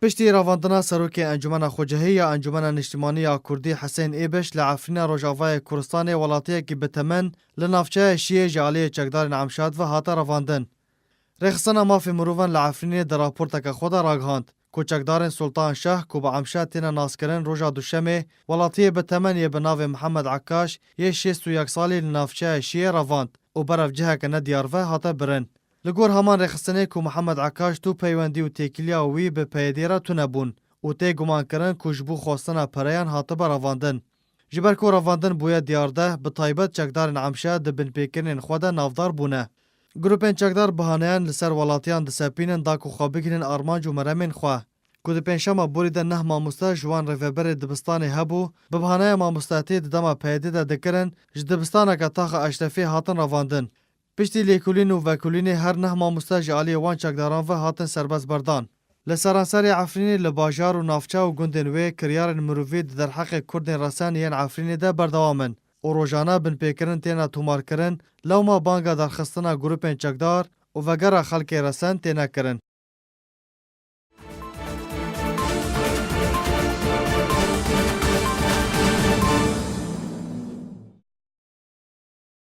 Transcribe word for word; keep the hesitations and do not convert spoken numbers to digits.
Piştî ravandina serokê Encûmena Xwecihî ya Encûmena Niştimanî ya Kurdî Hesên Êbiş li Efrîna Rojavayê Kurdistanê, welatiyekî bi temen li navçeya Şiyê ji aliyê çekdarên Emşad ve hate ravandin. Rêxistina Mafê Mirovan li Efrînê di raporteke xwe de ragihand ku çekdarên Sultan Şah ku bi Emşa têne naskirin roja Duşemê welatiyê bi temen yê bi navê Mihemed Ekkaş yê şêst û yek salî li navçeya Şiyê revand û berev ciheke nediyar ve hate birin. Li gor heman rêxistinê ku Mihemed Ekkaş tu peywendî û têkiliya wî bi P Y D'ê re tune bûn û tê gumankirin ku ji bo xwestina pereyan hatibe revandin. Ji ber ku revandin bûye diyardeh, bi taybet çekdarên Emşa di binpêkirinên xwe de navdar bûne. Grûpên çekdar bihaneyan li ser welatiyan disepînin da ku xwe bigihînin armanc û meremên xwe. Ku di pêncşema borî de neh mamoste ji wan rêveberê dibistanê hebû, bi bihaneya mamostatiyê di dema P Y D'ê de dikirin, ji dibistaneke Taxa Eşrefê hatin revandin. Piştî lêkolîn û vekolînê her neh mamoste ji aliyê wan çekdaran ve hatin serbest berdan. Li seranserê Efrînê li bajar û navçe û gundên wê kiryarên mirovî di derheqê Kurdên resen yên Efrînê de berdewam in û rojane binpêkirin têne tomarkirin, lewma banga derxistina grûpên çekdar û vegera xelkê resen têne kirin.